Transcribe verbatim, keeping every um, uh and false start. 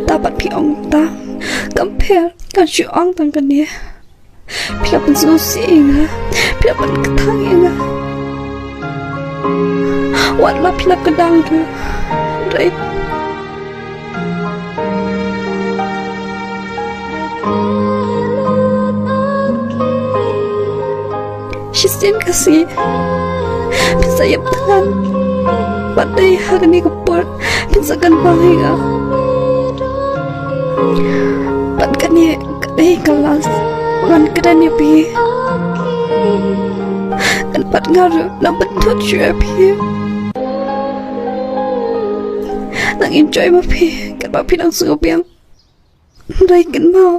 Ta pat phi ong ta. Kam pher, kan shu ong tang kane. Phi la pynsngewsih ïa nga. Phi la pynkthang ïa nga. Wat la phi la kdang tu. Dei. Shisien ka sngi phin sa ïap thngan. Bad dei ha kane ka por phin sa kynmaw ïa nga. Bad kane ka dei ka last ba ngan kren ïa phi. Ngan pat nga ruh nang pynthut shuh ïa phi. Nang enjoy ma phi katba phi nang sngewbiang. Dei kynmaw.